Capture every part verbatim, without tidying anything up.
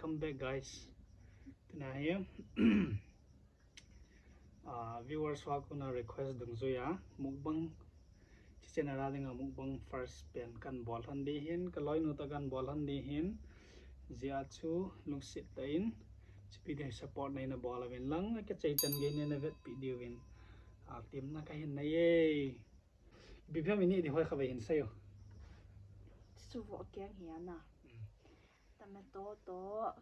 Welcome back, guys. Tuna hi, ah, viewers ho a kona request dungjuiya mukbang, hiche channel a dinga mukbang first pen kahin bol lhon ding ahin, kaloinu toh kahin bol lol ding ahin. Hijeh chun lungset tah in hiche video hi support neina bol uvin lang, akichai chan gei neina vetpeh diuvin, ah, temna kahin nei e. Ipi pi ham ini di hoi kha ve hin seiyo. Chu vo keng hi ana. Hmm. Tomato toh,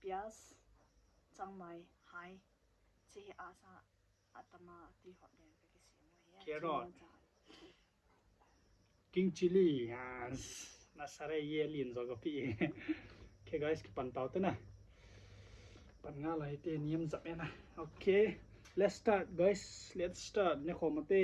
piaz, changmai, hai. Hiche hi asa, atama ti ho le kakisem u ahi. Carrot. Chungchang. King chilli, yes. Nasare ye lin jo kapi. Okay guys, kipan tau te na. Pan nga lou hite, niam jap e na. Okay, let's start guys. Let's start. Nekhom ute.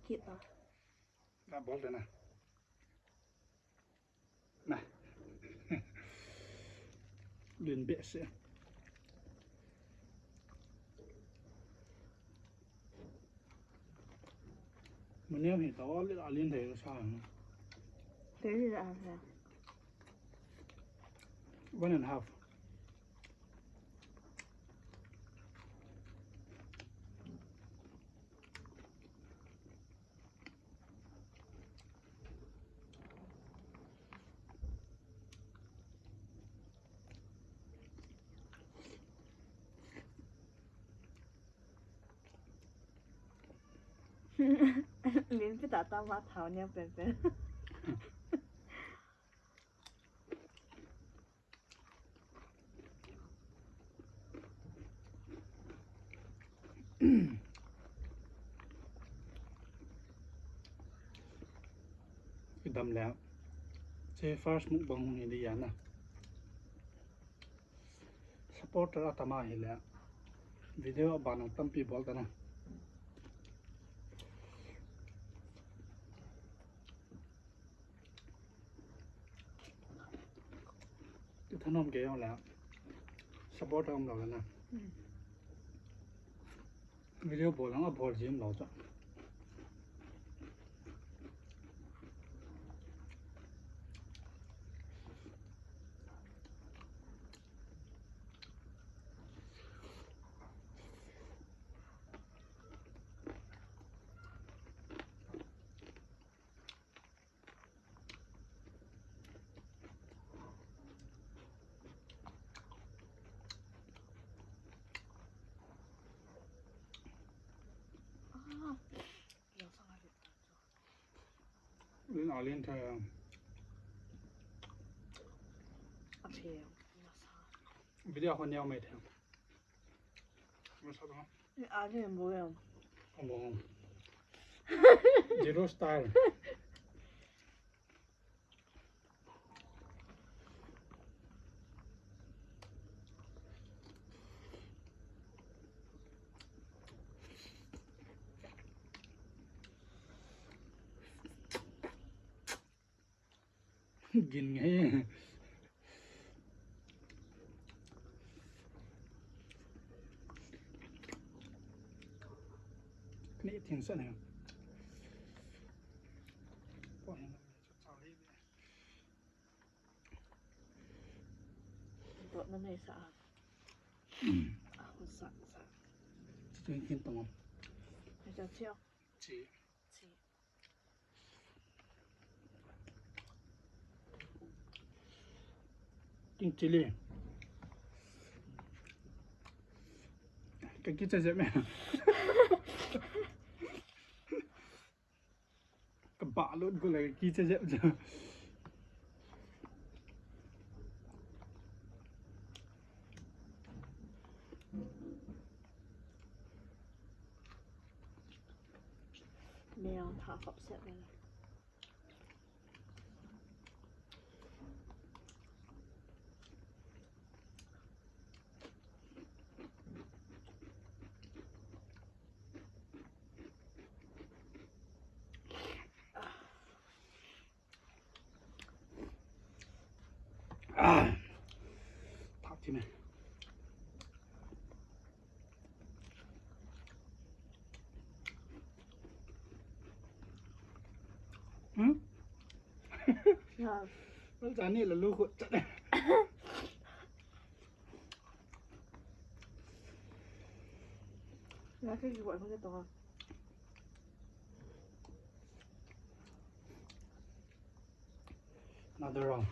Kit ta. Na bol de na. Na. Lin behseh. Maneo hi tao le alin thei sa. Thei le a sa. One and a half. Min pi ta ta ma thao nia pen pen. Idam le. Hiche first mukbang hung hi di ya na. Supporter atama hile video abana tampi bol ta na. Ithanom kei jong le support aum lou le na. Hmm. Video bol jong abol jing lou chu. Lin a lin thei. A thei. Video ho neo mai thei. Masa ba? Ni a lin bo em. Amo. Zero style. Gin ngai. Ni thing sa ne. Dot na nei sa a. A, sa, sa. Chicken kin tong. Ai cha chia. Chi. Chi. King chilli. Ka kicha jep me. Ka ba lut go le kicha jep jep. Mel tha khop set le. Ah. Thak thim e. Hmm? Ya. Mal chani la lu khu. Ya, ke ki wa ko to. Another round.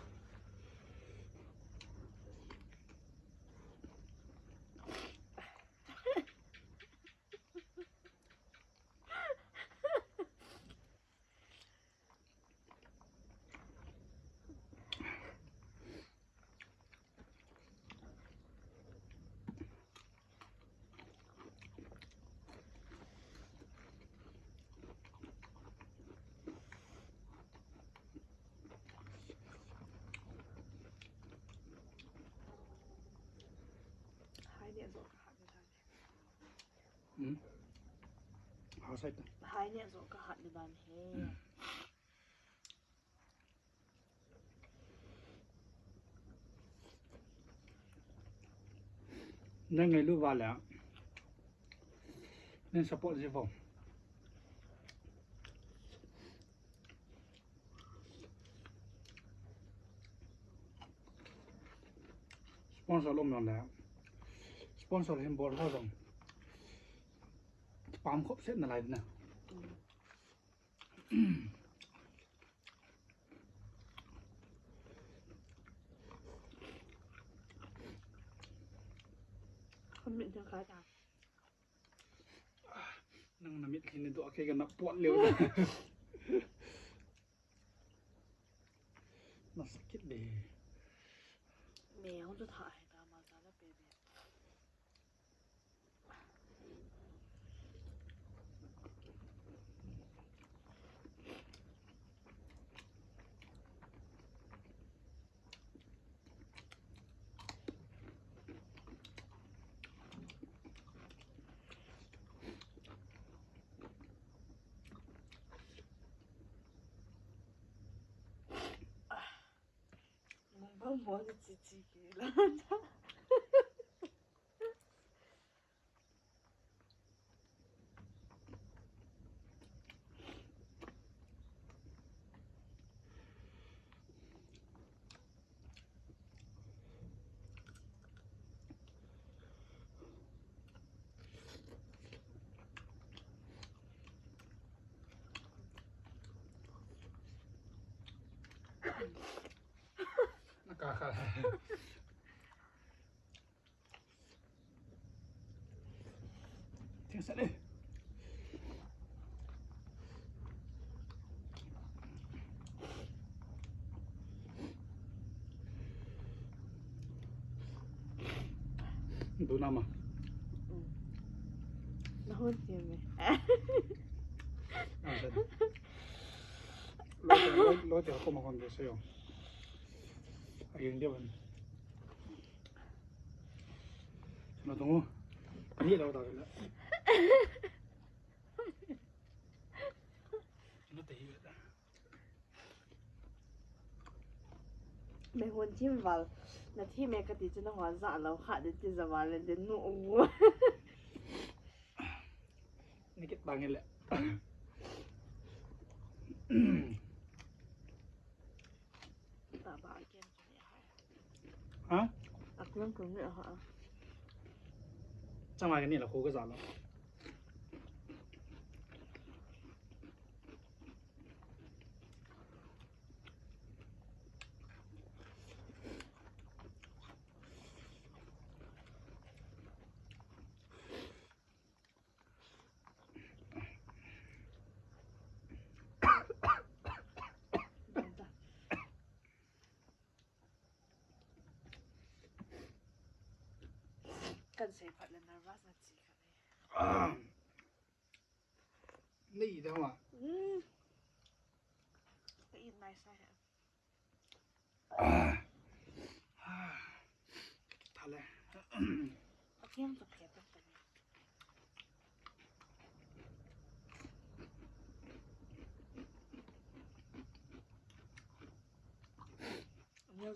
Hai neh joh ka hat ni dan. Hmm? Hao sai ta. Hai neh joh ka hat ni dan he. Hmm. Nang ngailu va le. Nang support ji vo. Sponsor lom jong le. Sponsor hin bol ho jong. Pam khop set nalai na. Ka mit jong ka ta. Nang na mit hin do ke ka na pot leo. Na sakit de. Me hung tu tha hai ta ma ta la pe de. Mungba mo ni chichi ke la. Nakakha. Thing sat e. Du nama. Na hon thim e. Ah, sat. Lo te, lo, lo te ko ma kon de se yo. Ayun dia ban. Sino tungu? Ni lo ta la. Sino te hi. Me hon thim val. Na thim e kati chu nangho ja lo kha de ti ja val de nu u. Ni kit bang le. Ta ba ken. Ha? Aklang kung ni ha. Chama ni la ko ka za la. Kan sei phat le nervous na chi kha ni. Ah. Nei da ma. Hmm. Ka in nai sa he. Ah. Ah. Thale. Ka kiang ka phe ta ta ni. Neo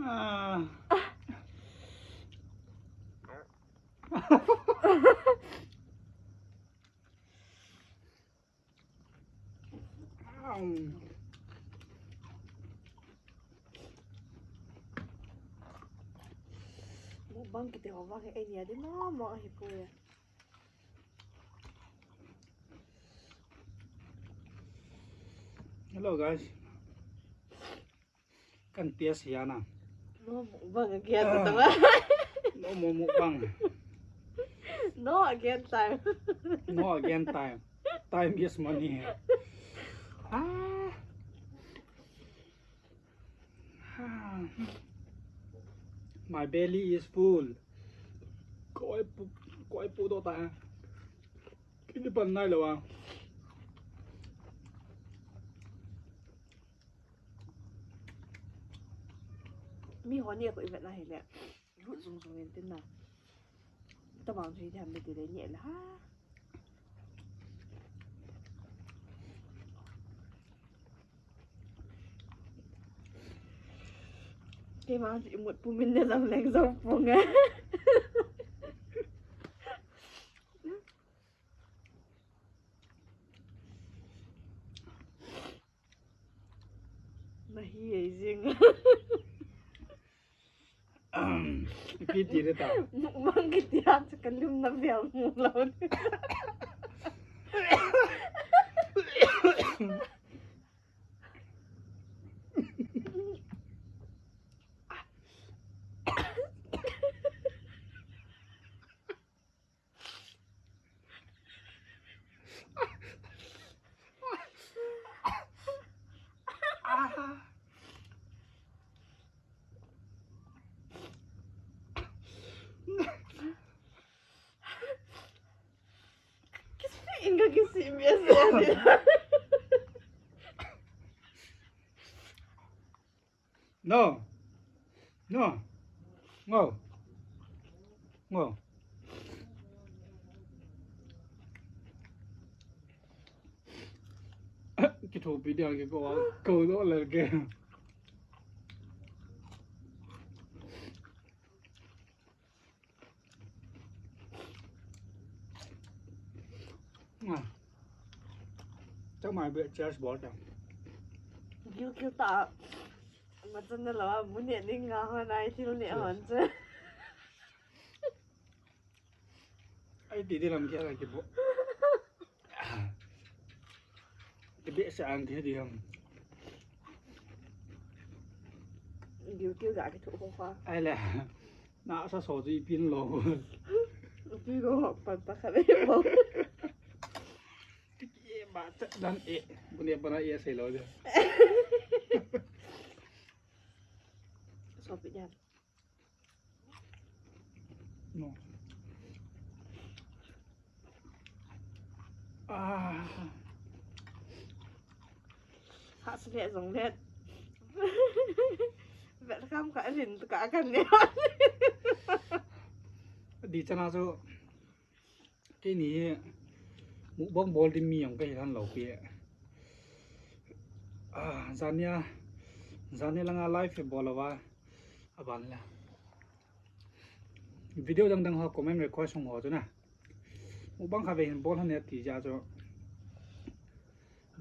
Ah. Mukbang kiti ho vang hi eini a ding mama ahi poi. Hello guys. Kan test hi ana. No mukbang again, tama. No more mukbang. No again time. No again time. Time is money. Ah. Ah. My belly is full. Koi pu, koi pu do ta. Kini pan nai lo a. Mi ho ni ko i vet na hile. Lut jung jung in tin na. Tabang chu hi tham ti le ni la ha. Keima chu imut pumin le jam leng jong pung e. Nahi ei jing. Ipi ti de ta. Mukbang kiti a chu kalim na bel mu lo. Inga kisi mi ase. No. No. Ngo. Ngo. Kithopi dia kiko, ko do le ke. Chak mai be church bol ta. Gil gil ta. Ma chan na la mu ne ning nga ha nai thil ne hon che. Ai ti di lam kia la ki bo. Ti be sa ang ti di ham. Gil gil ga ki thu ko kha. Ai le. Na sa so ji pin lo. Ti lo pan ta kha le lo. Ye ba ta dan e. Bu ne ba na ye sei lo de. So pi dan. No. Ah. Ha sile jong le. Vet kam ka lin ka kan ne. Di chana chu. Keini hi mukbang bol ding mi jong kahi lhan lou pi. Ah, jania, jania langa live bol lou va. Aban la. Video dang dang ho comment request hung ho chu na. Mukbang kha ve hin bol lhon e ti jeh chu.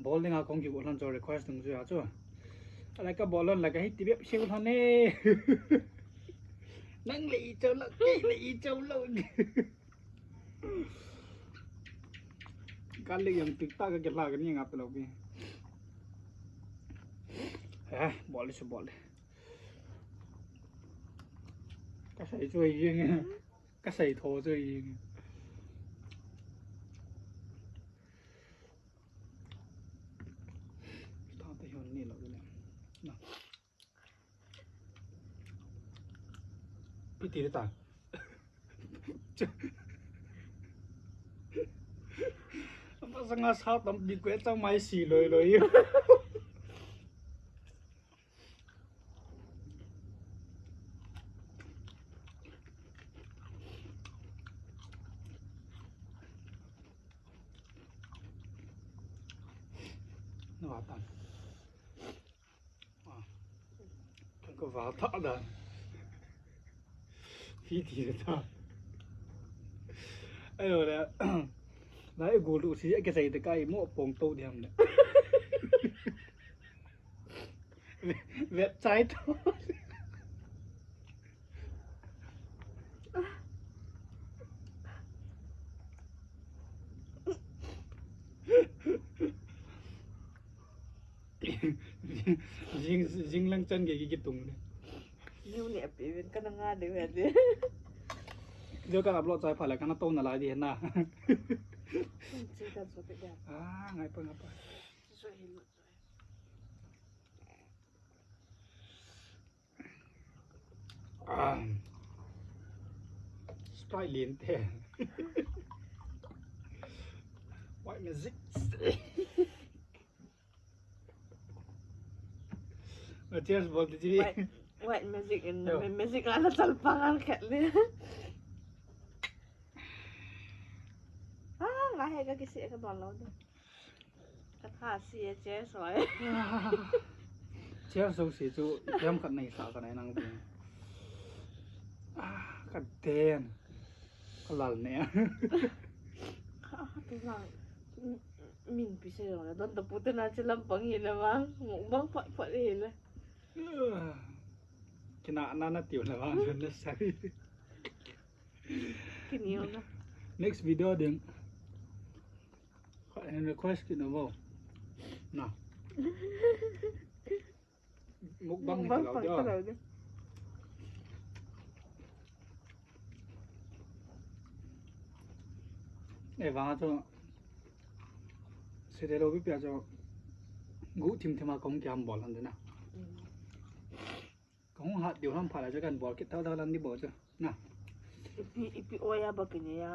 Bol dinga kong kibol lhon chu request ding chu a chu. Alai ka bol lhon la ka hi ti bep siu lhon e. Nang le i chau lou, kei le i chau lou. Ka le yang tik ta ka ke la ka ni nga pe lou pi. Eh, bol le su bol le. Ka sai chu jing. Ka sai tho chu jing. Tang te hian ni lo le. Na. Pi ti ta. Masanga sa tampi koi chang mai si loi loi. Nava tan. Ah. Ka va ta da. Phi ti ta. Ayo le. Nai gulu si ke sai te kai mo pong to diam le. Website. Jing, jing lang chan ke ki tung ne. Niu ne api ven ka na nga de ve de. Video ka upload chai pha le ka na to na lai di na. Chi ka so te ga. Ah, ngai pa, ngai pa. So hi lo. Ah. Sprite lien te. White Magic. Na cheers bol te chi. White, White Magic in. Yo. Ma-, Magic ala chal pangal khat le. Ah, nga he ka kisi ka don lo de. Ka tha si e, cheers hoi. Cheers ho si chu ipi ham khat nei sa ka nei nang ding. Ah, ka den. Ka lal ne. Ah, tu lang. Min pi se jong le. Don ta pu te na chi lam pang hi le vang. Mukbang phat phat hi le. Kina na na tiu le vang. Na sai. Kini na. Next video ding. Request kit na vo. Na. Mukbang hi Mukbang chalo pang dia. Chalo dia. Eh, vang chu. Sitelo pi pia chu. Gu thim thim a kong kiam bol han de na. Mm. Kong hat diu ham pha la chu kan bol kit thau thau lan di bol chu. Na. Ipi, ipi oya ba kini ya.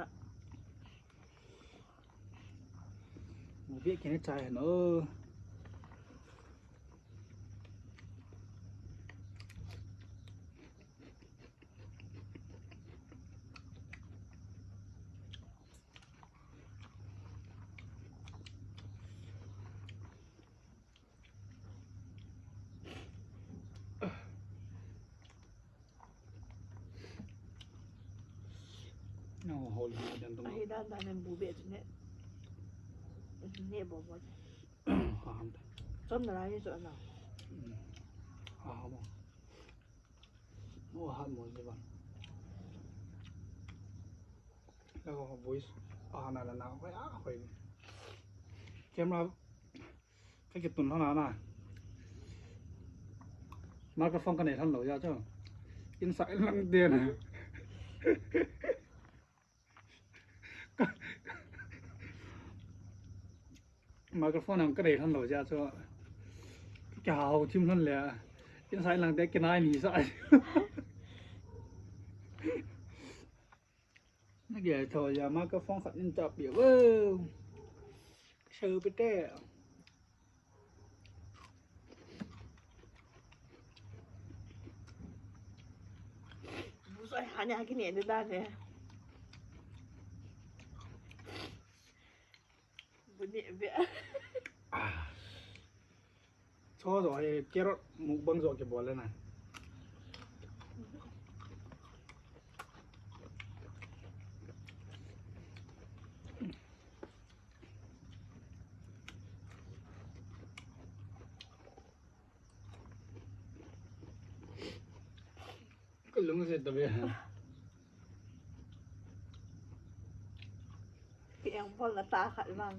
Mu bi kini chai no. No, hol hi dan tung. Ahi dan dan en bu be ne. Ne bo bo. Ha ham ta. Chom na lai ni chu na. Hmm. Ha ha mo. Mo ha mo ni ba. La ko voice. Ah, na la na. Hoi, ah, hoi. Camera. Ka kitun lhon a na. Microphone ka nei lhon lou jeh chu. Inside lang den. Microphone ang ka nei lhon lou jeh chu. Ka hao thim lhon le. Inside lang te kinai ni sa. Na gel tho ya microphone khat in chap peh vo. Ka seu peh te. Bu soi ha ne ha kine de da ne. Bu ne be. Ah. Cho jo hi carrot mukbang jo kibol le na. Ka lungset ta ve. Ki eng bol na ta khat vang.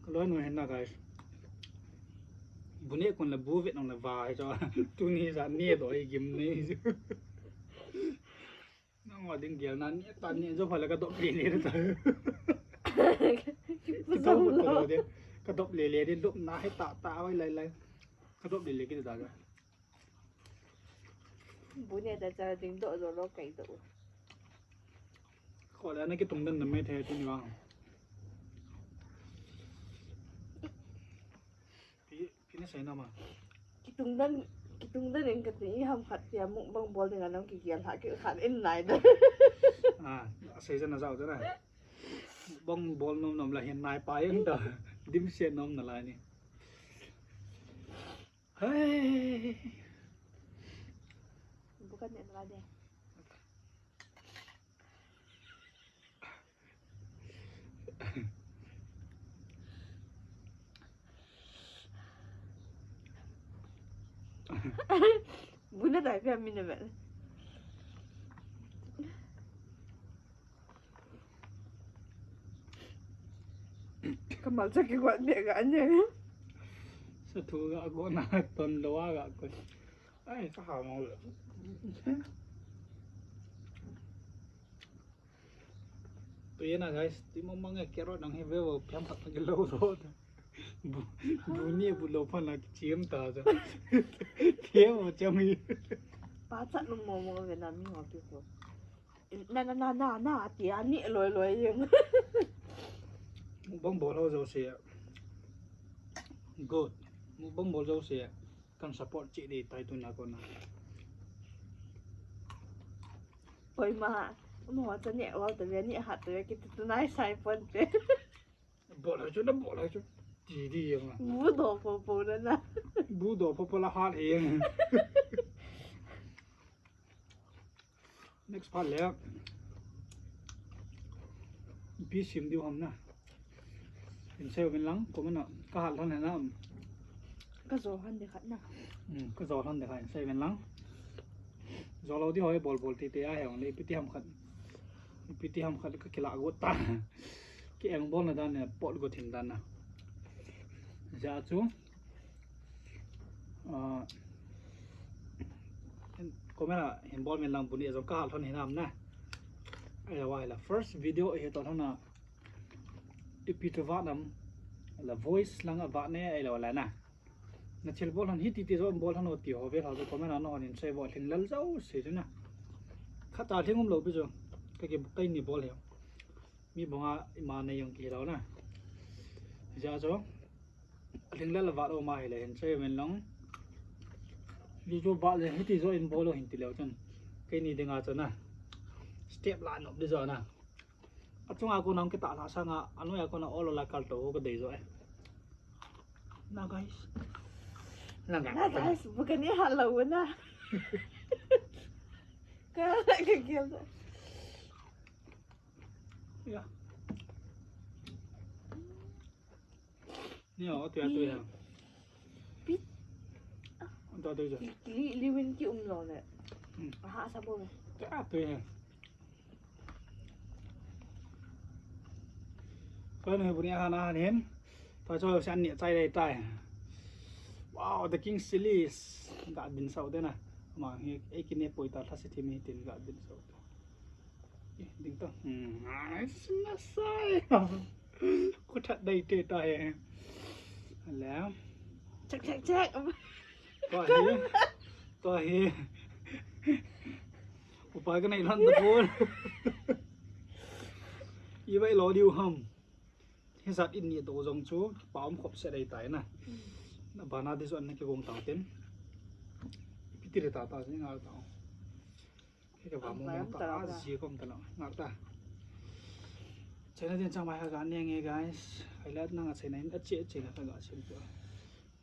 Ka loi noi hen na, guys. Bu ne kon le bu vet nong le va hi cho. Tuni sa ne do hi gim ne hi. Nang wa ding gel na ne ta ne jo pha le ka dop le le ta. Ki to ko to de. Ka dop le le de dop na he ta ta wai lai lai. Ka dop le le ki da ga. Bu ne ta cha ding doh doh lo kai doh. Ko le na kitung dan na mai thei tuni vang. Pi, pi na sei na ma. Kitung dan, kitung dan in kati ham khat tia mukbang bol ding a nang kigel ha kikhat in nai da. Ah, sei jana jao jana. Mukbang bol nom nom la hin nai pa yang ta. Dimset nom na lai ni. Hai. Bukan ni lah deh. Buna dah pia mina vet. Kamal cha kigot beh ga ne. Sa thu ga go na ton lo a ga ko. Ai, ka ha mo. Tu ye na guys, ti mo mang e carrot nang he ve wo piam pat ke lo lo. Bu, bu ni bu lo pha na chiam ta cha. Thiam mo cham hi. Pa chat lum mo mo ve na mi ho pi ko. Na na na na na ti a ni loi loi jeng. Mukbang bol ho jouse. Good. Mukbang bol jouse. Kan support cheh ding tai tuna kona. Koima. Mo cha ni wal ta ve ni hat ta ve kiti tunai sai pon te. Bol hai chu na bol hai chu. Ti di yang. Bu do po po na na. Bu do po po la hat he. Next part le. Ipi sim diu ham na. Hin sei uvin lang, comment a ka hat lhon na. Ka jo lhon ding khat na. Hmm, ka jo lhon ding khat, hin sei uvin lang. Jo lou ding hoi bol bol ti ti a he ong le, ipi ti ham khat. Ipi ti ham khat ka kila got ta. Ki eng bol na dan ne, pot got hin dan na. Ja chu. Ah, comment a hin bol min lang bu ni jong ka hat lhon hin ham na. Ai la wai la first video hi to lhon na ipi to vat nam la voice lang a vat ne ai la wala na. Na thil bol lhon hi ti ti jong bol lhon o ti ho ve lhon comment a no hin sei vo lhing lal jouse chu na. Khat a lhing um lou pi chu. Ka ki kai ni bol hi. Mi bang a ima nei jong ki lou na. Ja chu. Lhing lal a vat o ma hi le hin sei uvin lang. Video vat le hiti jo in bol o hin ti leu chun. Keini dinga chun na. Step la nop di jo na. Achunga kona hung kitah lhah sanga, anoi a kona ol ol a kal to ho ka dei jo e. Na guys. Na guys. Na guys, bu kani ha lo na. Ka, ka gel. Ya. Ni o, tu ya, tu ya. Pi. Tu ya, tu ya. Li, li win ki um lo le. Hmm. Aha, sa bo. Tu ya, tu ya. Ko ni bu ni ha na hin. Ta cho san ni chai dai tai. Wow, the king chilies. Ga bin sau de na. Ma hi, ei kine poi ta thase thi mi tin ga bin sau. Ih, ding to. Hmm, nice, na sai. Ko that dai te ta he. Ala. Check, check, check. To hi. To hi. Upa ka nei lhon ta pon. I bai lo diu ham. Hijat in ni to jong chu pa um khop se dai tai na. Na bana di so an ki gong tang tin. Piti le ta ta ni ngal ta. Kei ka va mo mo ta a ji kom ta lo. Ngal ta. China din chang mai ha ga ne nge guys. Hai la na nga china in a che che na ka ga sim to.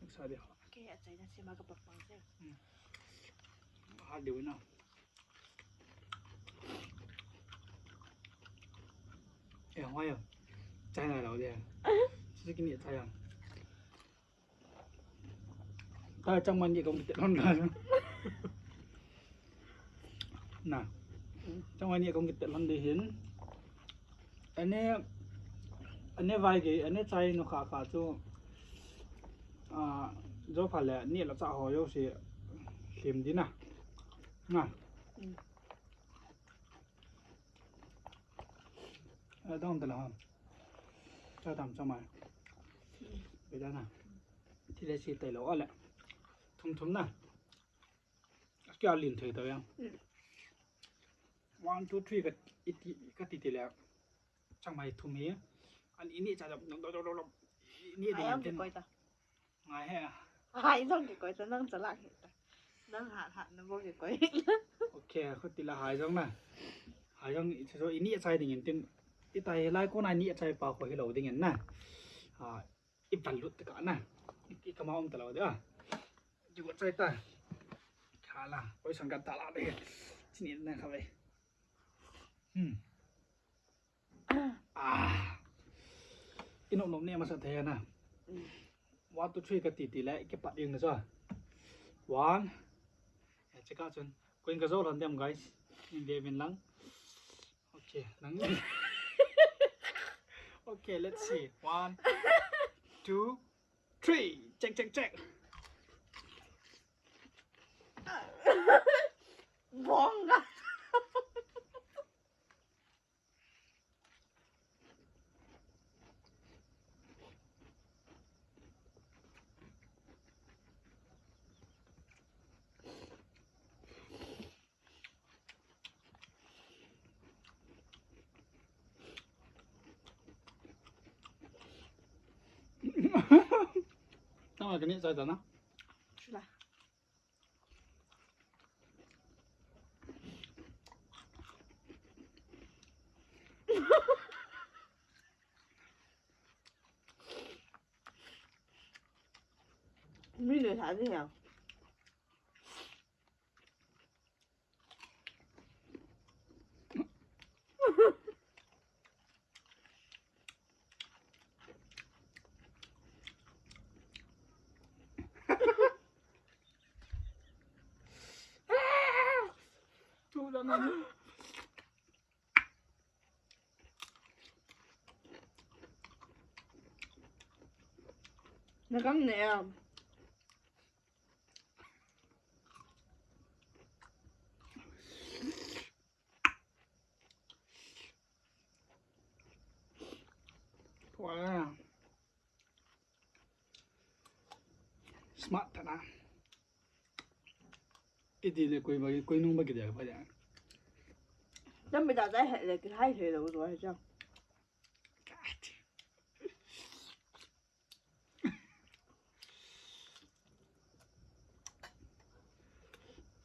Next ha dia. Kei a china sim ma ka pak pang se. Ha dia na. Eh, hoi ya. China lo dia. Sisi kini chai ya. Ka chang man ni kong kitet lhon da. Na. Chang man ni kong kitet lhon de hin. Ane, ane vai ge, ane chai nu kha kha chu. Ah, jo pha le ni la cha ho yo si lim di na. Na. Mm. A dong ta la ha. Cha tam cha mai. Be da na. Ti le si tai lo a le. Thum thum na. A Kya lin thei ta yang. Mm. One, two, three ka iti, ka ti ti le. Chang mai thum hi. An ini cha dam, dam, dam, dam, dam. Ini di Hai ang tin. Kikoi ta. Ngai he. Hai jong kikoi ta, nang chala kikoi ta. Nang hat hat na bo kikoi. Okay, khuti la hai jong na. Hai jong i cho ini chai ding in tin. Itai lai ko na ini chai pa ko hi lo ding in na. Ah, i bal lut ka na. I kama um ta lo de a. Ju chai ta. Khala, koi sang ka ta la de. Chini na kha ve. Hmm. Ah. Ino nom ne masa the na. Mm. One, two, three ka ti ti le, ke pat ding na so. One. Ya, check out chun. Koi ka jo lhon dem, guys. In ve vin lang. Okay, nang. Okay, let's see. One, two, three. Check, check, check. Bong ka. Tama kani chai ta na. Sula. Mi le tha ni ya. Na kang ne ya. Wow. Smart ta na. Iti le koi ba, koi nung ba ki dia ba dia. Tam ba da da he le ki hai he lo ro he cha.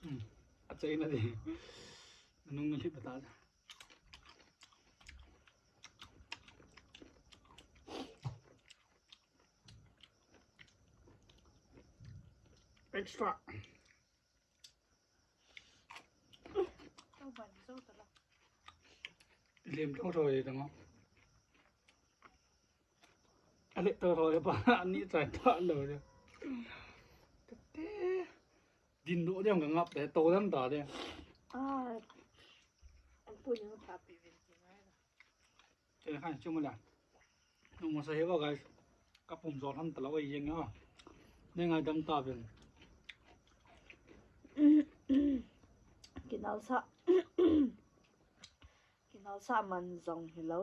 Hmm. Achai na de. Nung na thip ta. Extra. Lem tho tho ye tang. Ale tho tho ye pa ani chai ta lo ye. Te. Din do dem ka ngap te to dem ta de. Ah. An pu ni pa pi vin ti ngai la. Te khan chu mu la. Nung mo sa he ba guys. Ka pum jo tham ta lo ye nga. Ne ngai dam ta vin. Kinal sa. Kinal sa man jong hi lo.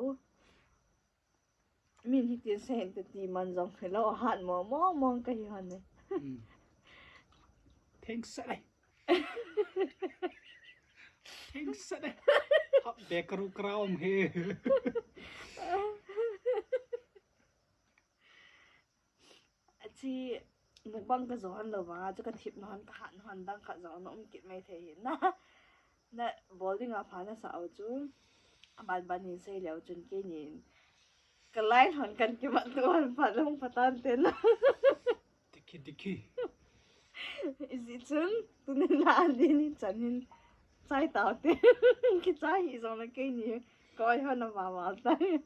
Min hitin sa hin te ti man jong hi lo, hat mo mo mong ka hi hon ne. Hmm. Thanks, sir. Thanks, sir. Hap be karu kara um he. Achi mukbang ka jo hon lo vang a chu ka thip na hon ka hat na hon dang khat jong na um kit mai thei hin na. Na bol ding a pha na sa u chu. Aban ban hin sei leu chun keini ka line hon kan kimat tu hon pha long pha tan te na. Dikhi, dikhi. Isi chun tuni la an din hin chan hin chai tau te. Kichai hi jong na keini. Koi hon na ma ma tai.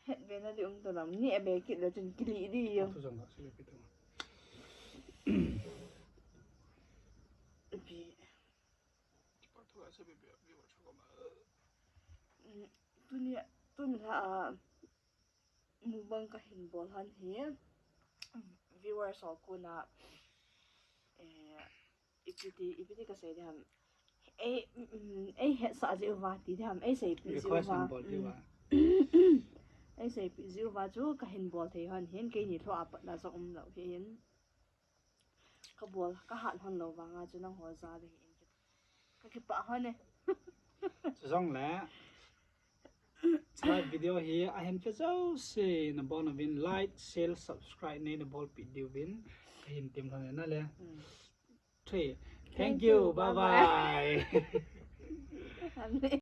Het be na di um to lam ni a be kit le chun kili di yo. Tu jong ka sile pi tu. Pi. Tuni, tuni la a mukbang ka hin bol hon hi, viewers ho kona, eh, ipi ti, ipi ti ka sei di ham. Ei, mm, ei hetsah jiu va ti di ham, ei seipi jiu va. Request an bol jiu va. Mm. Ei seipi jiu va chu ka hin bol thei hon hin, keini tho a pat na jong um lo hi hin. Ka bol, ka hat hon lo vang a chu nangho ja ding in Kakipah hon e. Chujongle, chulai video hi ahin ve jouse nabon uvin like, share, subscribe neina bolpeh diuvin kahin temlhon e nale. Three. Thank you. Bye bye.